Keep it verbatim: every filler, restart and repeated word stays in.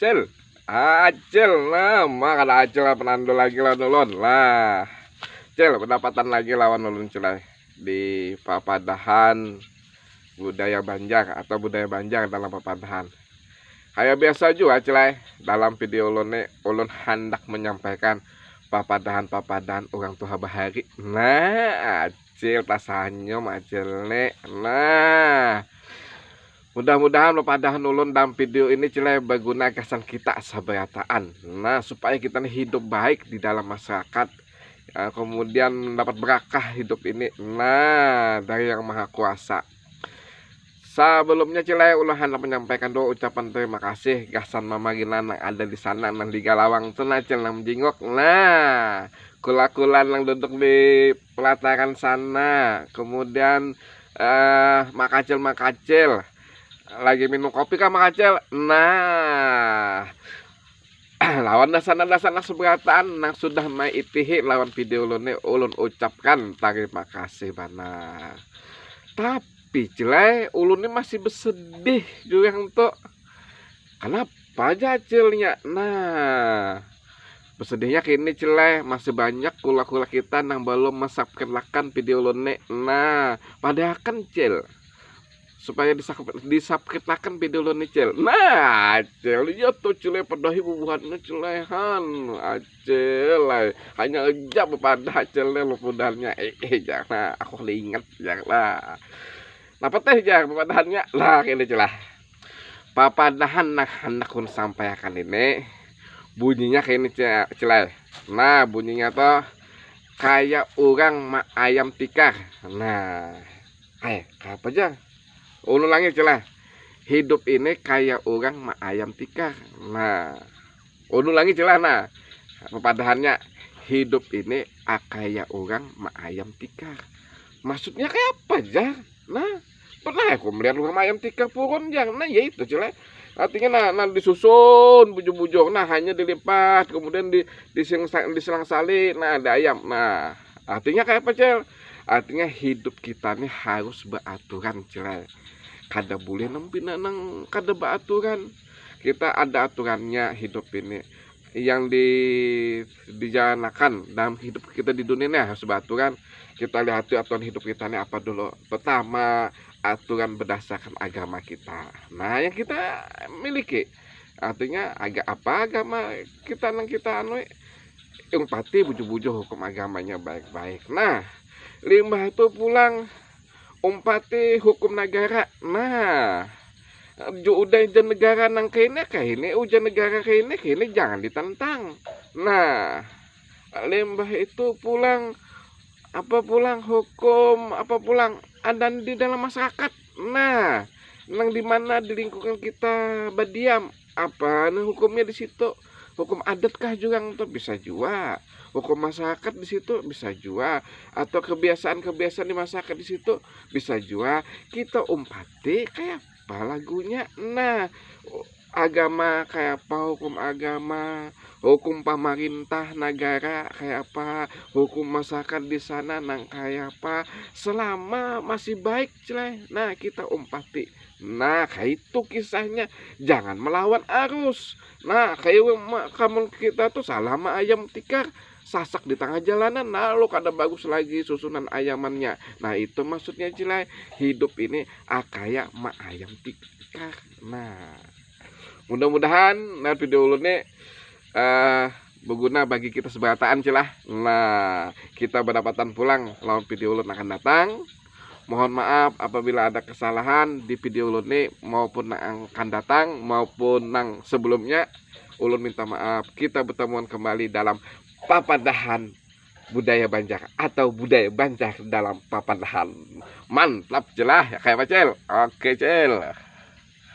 Acil. Acil, nah, ma kada Acil penandu lagi lawan ulun. Lah, Cil, pendapatan lagi lawan ulun, Cil, ai. Di papadahan budaya Banjar atau budaya Banjar dalam papadahan. Kaya biasa jua, Cil, ai. Dalam video ulun ni, ulun handak menyampaikan papadahan-papadahan urang tuha bahari. Nah, Acil tasanyum, Acil ni. Nah, mudah-mudahan papadahan ulun dalam video ini, Cil, ai, baguna gasan kita sabarataan. Nah, supaya kita ni hidup baik di dalam masyarakat. Ya, kemudian mendapat berakah hidup ini. Nah, dari Yang Maha Kuasa. Sebelumnya, Cil, ai, ulun handak menyampaikan dua ucapan terima kasih gasan mamaginan nang ada di sana, nang di galawang tu nah, Cil, nang menjinguk. Nah, kula-kula nang duduk di pelataran sana. Kemudian, eh, makacil-makacil lagi minum kopi kah, makacil? Nah, lawan dasana-dasana seberataan nang sudah maitihi lawan video ulun ni, ulun ucapkan tarima kasih banar. Tapi, Cil, ai, ulun ni masih besedih jua yang tu. Kenapa aja, Cil, nya? Nah, besedihnya kini, Cil, ai, masih banyak kula-kula kita nang belum mensubscribe-akan video ulun ni. Nah, padahakan, Cil, supaya disubscribe-akan video ulun ni, Cil. Nah, Cil, iya tu, Cil, ai, padahi bubuhannya, Cil, ai, han. Acil, ai, hanya aja bepadah, Cil, ni lupudannya. Eh, eh, jangan, aku kada ingat, jangan lah. Napa teh, jar, bepadahannya? Lah, kini, Cil, ah. Papadahan nang handak ulun sampaiakan ini, bunyinya kini, Cil, Cil, ai. Nah, bunyinya tu kaya urang maayam tikar. Nah, ai, kayapa, jar? Ulun ulangi, Cil, ah. Hidup ini kaya urang maayam tikar. Nah, ulun ulangi, Cil, ah. Nah, papadahannya, hidup ini kaya urang maayam tikar. Maksudnya kayapa, jar? Nah, pernah aku melihat urang maayam tikar purun, jar. Nah, ya itu, Cil, ai. Artinya, nah, nah, disusun bujur-bujur, nah, hanya dilipat, kemudian di, disilang, disilang sali, nah, ada ayam. Nah, artinya kayapa, Cil? Artinya hidup kita ni harus beraturan, Cil, ai. Kada boleh nang pina nang kada beraturan. Kita ada aturannya hidup ini. Yang di, dijalanakan dalam hidup kita di dunia ni harus beraturan. Kita lihati aturan hidup kita ni apa dulu. Pertama, aturan berdasarkan agama kita. Nah, yang kita miliki. Artinya, aga-, apa agama kita nang kita anui, umpati bujur-bujur hukum agamanya baik-baik. Nah, limbah tu pulang, umpati hukum negara. Nah, ju-, udah ujar negara nang kaini, kaini, ujar negara kaini, kaini, jangan ditentang. Nah, limbah itu pulang, apa pulang hukum, apa pulang ada di dalam masyarakat. Nah, nang di mana di lingkungan kita badiam, apa nah hukumnya di situ? Hukum adat kah jurang tu? Bisa jua. Hukum masyarakat di situ? Bisa jua. Atau kebiasaan-kebiasaan di masyarakat di situ? Bisa jua. Kita umpati kayapa lagunya. Nah, agama kayapa, hukum agama, hukum pamarintah negara kayapa, hukum masyarakat di sana nang kayapa. Selama masih baik, Cil, ai. Nah, kita umpati. Nah, kaitu kisahnya. Jangan melawan arus. Nah, kayak ma-, kamun kita tu salah maayam tikar, sasak di tangah jalanan, lalu kada bagus lagi susunan ayamannya. Nah, itu maksudnya, Cil, ai. Hidup ini kaya maayam tikar. Nah, mudah-mudahan nah video ulun ni, eh, beguna bagi kita seberataan, Cil, ah. Nah, kita berdapatan pulang lawan video ulun akan datang. Mohon maaf apabila ada kesalahan di video ulun ni maupun nang akan datang maupun nang sebelumnya. Ulun minta maaf. Kita bertemuan kembali dalam papadahan budaya Banjar atau budaya Banjar dalam papadahan. Mantap, Cil, ah. Kayapa, Cil? Oke, Cil.